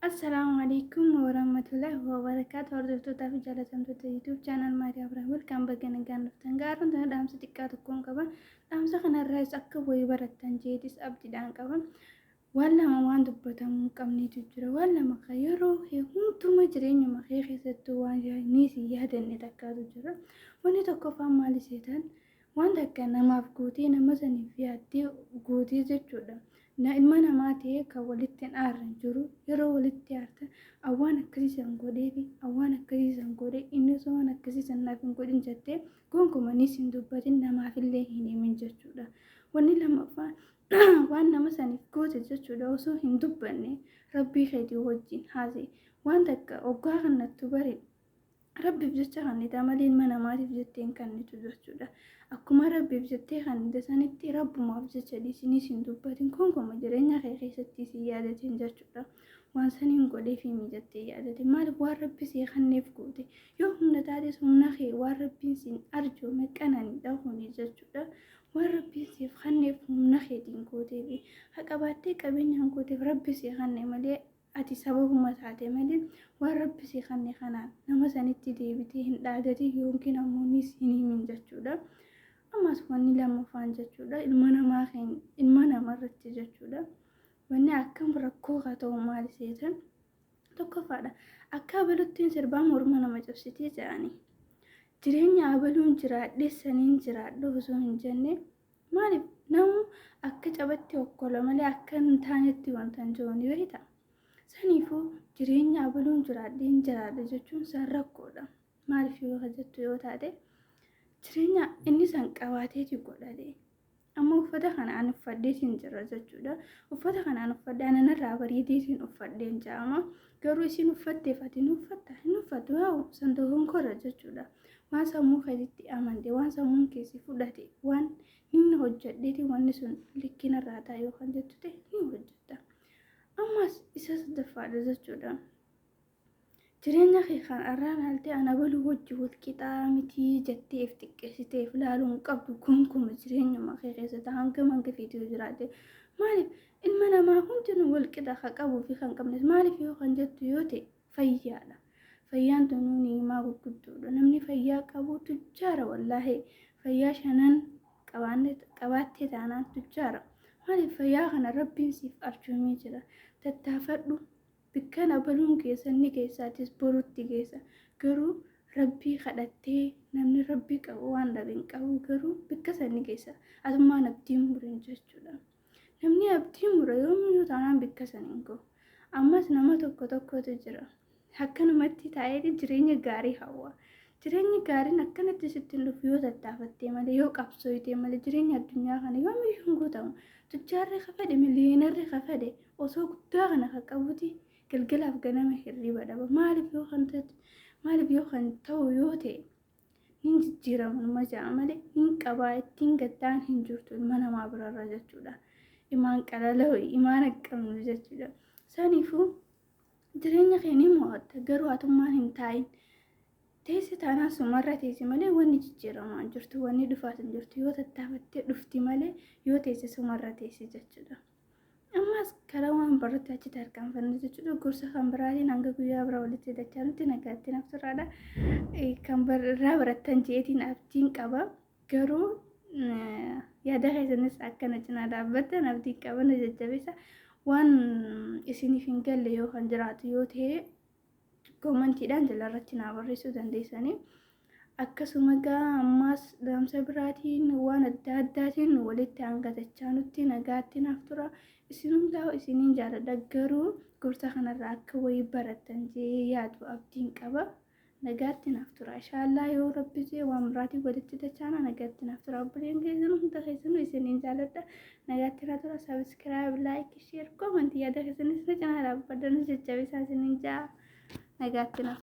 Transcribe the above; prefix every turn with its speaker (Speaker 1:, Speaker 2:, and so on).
Speaker 1: Assalaamu alaikum warahmatullahi wabarakatuh. Hordoftootaa fi jaalatamtoota YouTube channel Maatii Abiraam welcome, baga nagaan dhuftan. Gaarreen tana dhaamsa xiqqaa tokkoon qaba. Dhaamsa kanarraas akka wayii barattan jeetis abdiidhaan qaba. Waan lama waan dubbatamuu hin qabnetu jira. Waan lama kan yeroo hunduma jireenyuma kee keessattuu waan ni si yaadanne takkaatu jira. Wanni tokkoffaan maali seetan? Waan takka namaaf gootee, nama saniif yaaddee gootee jechuudha. Na ilma namaa ta'ee kan walitti hin aarre hin jiru. Yeroo walitti aartan, awwaan akkasii san godheefi, awwaan akkasii san godhe, inni osoo waan akkasii san naaf hin godhin jettee gonkumaa nis hin dubbatin, namaafillee hin himin jechuudha. Wanni lammaffaan, waan nama saniif goote jechuudha, osoo hin dubbanne rabbii keetii wajjin haasa'e. Waan takka oggaa kannattu bari rabbiif jecha kannita malee ilma namaatiif jettee hin kennitu jechuudha. Akkuma rabbiif jettee kannite sanitti rabbumaaf jecha dhiisinis hin dubbatin, konkoma jireenya kee keessatti si yaadatin jechuudha. Waan saniin godheef himi jettee yaadatin. Maaliif? Waan rabbi sii kenneef goote. Yoo humna taates, humna kee waan rabbiin siin arjoome qananiidha kuni jechuudha. Waan rabbiin siif kenneef humna keetiin gooteefi haa qabaattee qabeenyaan gooteef rabbi sii kenne malee, ati sababuma taate malee, waan rabbi si kenne kanaan nama sanitti deebitee hin dhaadatin yookiin ammoo nis hin himin jechuudha. Ammas wanni lammaffaan jechuudha, ilma namaa keenya, ilma namarratti jechuudha. Wanni akkam rakkoo haa ta'u maali seetan? Tokkoffaadha. Akka abaluttiin sirbaa morma nama cabsitee jedhanii. Jireenya abaluun jiraadhee saniin jiraadhu osoo hin jenne, maaliif namu akka cabatti okkola malee akka hin taanetti wanta hin jiru ni beekta. Saniifuu jireenya abaluun jiraadheen jiraadha jechuun san rakkoodha. Maaliif yoo jettu yoo taate, jireenya inni san qabaateeti godhate. Amma uffata kana an uffadheetiin jira jechuudha. Uffata kana an uffadhe, ananarraa bareedeetiin uffadheen jedhama. Garuu isin uffatteef ati hin uffatta? Hin uffattu. Haa, san dogonkora jechuudha. Waan sammuu keetitti amante, waan sammuun keessi fudhate, waan inni hojjedheeti wanni sun likkinarraa ta'a yookaan jettu ta'e ni hojjetta. Ammas isa sadaffaadha jechuudha. Jireenya kee kan irraa laaltee ana baluu wajji wal qixaa mitii jettee if xiqqeessitee if laaluu hin qabdu gonkumaa jireenyuma kee keessatti, hangam hanga feetii yoo jiraate. Maaliif? Ilma namaa hundinuu wal qixa, kan qabuu fi kan qabnes. Maaliif yoo kan jettu yoo ta'e, fayyaadha. Fayyaan tunuu ni'imaa gurguddoodha. Namni fayyaa qabu tujjaara wallaahi. Fayyaa shanan qabaattee taanaan tujjaara. Maaliif? Fayyaa kana rabbiin siif arjoomee jira. Tattaafadhu. Bikkan abaluun keessa inni keessaatis borutti geessa. Garuu rabbii kadhattee, namni rabbii qabu waan dhabe hin qabu, garuu bikka sanni keessa. Atummaan abdii murin jechuudha. Namni abdii mura yoomiyyuu taanaan bikka san hin gahu. Ammas nama tokko tokkotu jira. Akkanumatti taa'ee jireenya gaarii hawwa. Jireenyi gaariin akkanatti sitti hin dhufu yoo tattaafattee malee, yoo qabsooytee malee jireenya addunyaa kana yoomiyyuu hin guutamu. Tujjaarri ka fedhe, miliyeenarri ka fedhe osoo guddaa kana ka qabuti galgalaaf ganama hirriba dhaba. Maaliif yoo kan ta'e, maaliif yoo kan ta'u yoo ta'e, nin jijjiiramu numa ja'a malee nin qabaa ittiin gaddaan hin jirtu ilma namaa birarra jechuudha. Imaan qalala'u imaan qabnu jechuudha. Saniifuu jireenya kee ni mo'atta, garuu atummaan hin taa'in. Teessi taanaan sumarra teessi malee wanni jijjiiramaa hin jirtu, wanni dhufaas hin jirtu. Yoo tattaafattee dhufti malee, yoo teesse sumarra teessi jechuudha. Ammas karaa waan barratti achitti tarkaanfanne jechuudha. Gorsa kan biraatiin hanga guyyaa biraa walitti dachaanutti nagaatti naaf turaadha. Kan irraa barattan jeetiin abdiin qaba. Garuu yaada keessanis akkana cinaa dhaabbattan abdiin qaba, na jajjabeessa. Waan isiniif hin galle yoo kan jiraatu yoo ta'e, commentiidhaan jalarratti naa barreessuu dandeessanii. Akkasuma gaa ammas dhaamsa biraatiin, waan adda addaatiin walitti hanga dachaanutti nagaatti naaf tura. Isin hundaa isiniin jaaladha, garuu gorsa kanarraa akka wayii barattan jee yaadu abdiin qaba. Nagaatti naaf tura. Inshaallaa yoo rabbi jee waan biraatiin walitti dachaana, nagaatti naaf tura. Obboleen keessanuu hunda keessanuu isiniin jaaladha. Nagaatti naaf tura. Subscribe, like, share, commentii, yaada keessanis na cinaa dhaabbadha. Nu jajjabeessaa isiniin jaa. Nagaatti naaf.